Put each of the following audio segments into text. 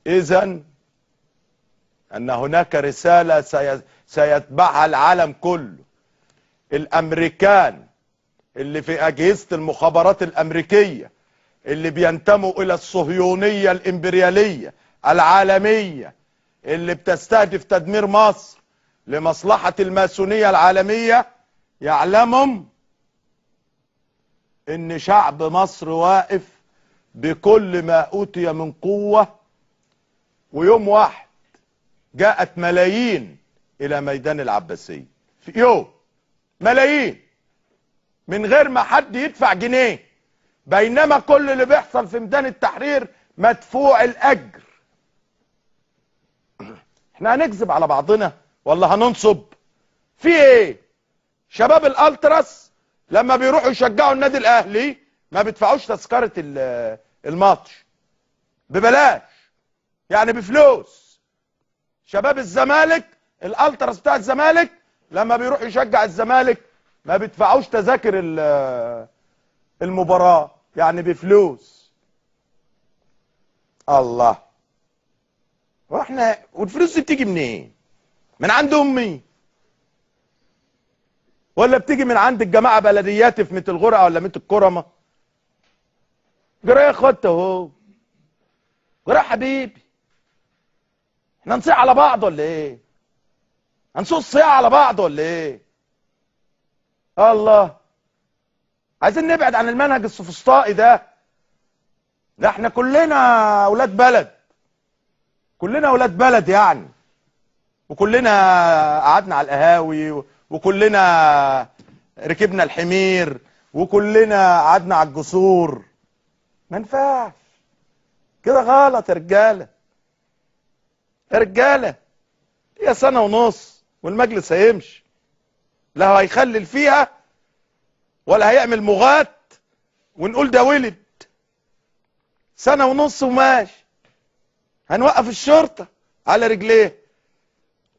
اذا ان هناك رسالة سيتبعها العالم كله. الامريكان اللي في اجهزة المخابرات الامريكية اللي بينتموا الى الصهيونية الامبريالية العالمية اللي بتستهدف تدمير مصر لمصلحة الماسونية العالمية، يعلموا ان شعب مصر واقف بكل ما اوتي من قوة. ويوم واحد جاءت ملايين الى ميدان العباسية في يوم، ملايين من غير ما حد يدفع جنيه، بينما كل اللي بيحصل في ميدان التحرير مدفوع الاجر. احنا هنكذب على بعضنا ولا هننصب؟ في ايه؟ شباب الالتراس لما بيروحوا يشجعوا النادي الاهلي ما بيدفعوش تذكرة الماتش ببلاش، يعني بفلوس. شباب الزمالك، الالتراس بتاع الزمالك لما بيروح يشجع الزمالك ما بيدفعوش تذاكر المباراة، يعني بفلوس. الله، واحنا والفلوس دي بتيجي منين؟ من عند امي ولا بتيجي من عند الجماعة بلديات في ميت الغرقه ولا ميت الكرمة؟ جرى يا اخوات اهو، جرى يا حبيبي. احنا هنصيع على بعض ولا ايه؟ هنسوق الصياعه على بعض ولا ايه؟ الله، عايزين نبعد عن المنهج السوفسطائي ده. ده احنا كلنا اولاد بلد، كلنا اولاد بلد يعني، وكلنا قعدنا على القهاوي، وكلنا ركبنا الحمير، وكلنا قعدنا على الجسور. ما ينفعش كده، غلط يا رجاله. يا رجاله هي سنة ونص والمجلس هيمشي، لا هيخلل فيها ولا هيعمل مغات ونقول ده ولد. سنة ونص وماشي، هنوقف الشرطة على رجليه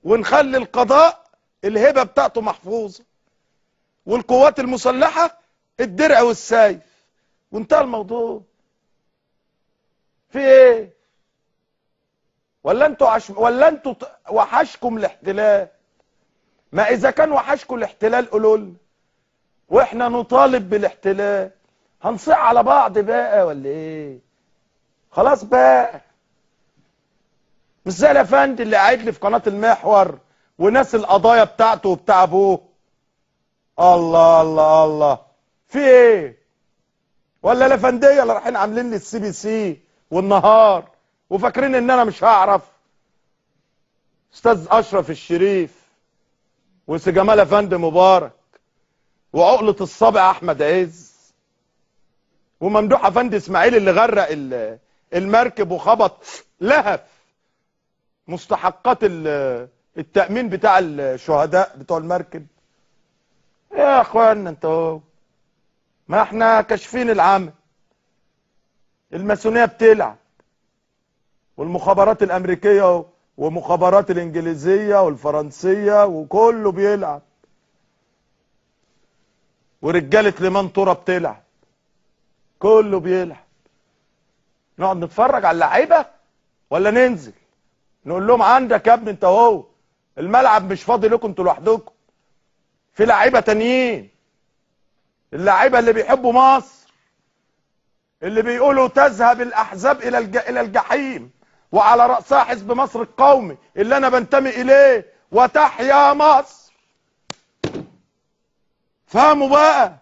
ونخلي القضاء الهبة بتاعته محفوظة، والقوات المسلحة الدرع والسيف، وانتهى الموضوع. في ايه؟ ولا انتوا ولا انتوا وحشكم الاحتلال؟ ما اذا كان وحشكم الاحتلال قولوا لنا، واحنا نطالب بالاحتلال. هنصيع على بعض بقى ولا ايه؟ خلاص بقى، مش زي الافندي اللي قاعد لي في قناة المحور وناس القضايا بتاعته وبتاع ابوه. الله الله الله، في ايه؟ ولا الافنديه اللي رايحين عاملين لي السي بي سي والنهار وفاكرين ان انا مش هعرف؟ استاذ اشرف الشريف وسي جمال افندي مبارك وعقلة الصابع احمد عز وممدوح افندي اسماعيل اللي غرق المركب وخبط لهف مستحقات التأمين بتاع الشهداء بتوع المركب. يا اخوانا انتوا، ما احنا كاشفين العمل. الماسونيه بتلعب، والمخابرات الامريكية ومخابرات الانجليزية والفرنسيه وكله بيلعب، ورجاله لمن ترى بتلعب، كله بيلعب. نقعد نتفرج على اللعيبة ولا ننزل نقول لهم عندك يا ابني انت اهو، الملعب مش فاضي لكم انتوا لوحدكم، في لعيبة تانيين، اللعيبة اللي بيحبوا مصر، اللي بيقولوا تذهب الاحزاب الى الجحيم، وعلى راسها حزب مصر القومي اللي انا بنتمي اليه، وتحيا مصر. فهموا بقى.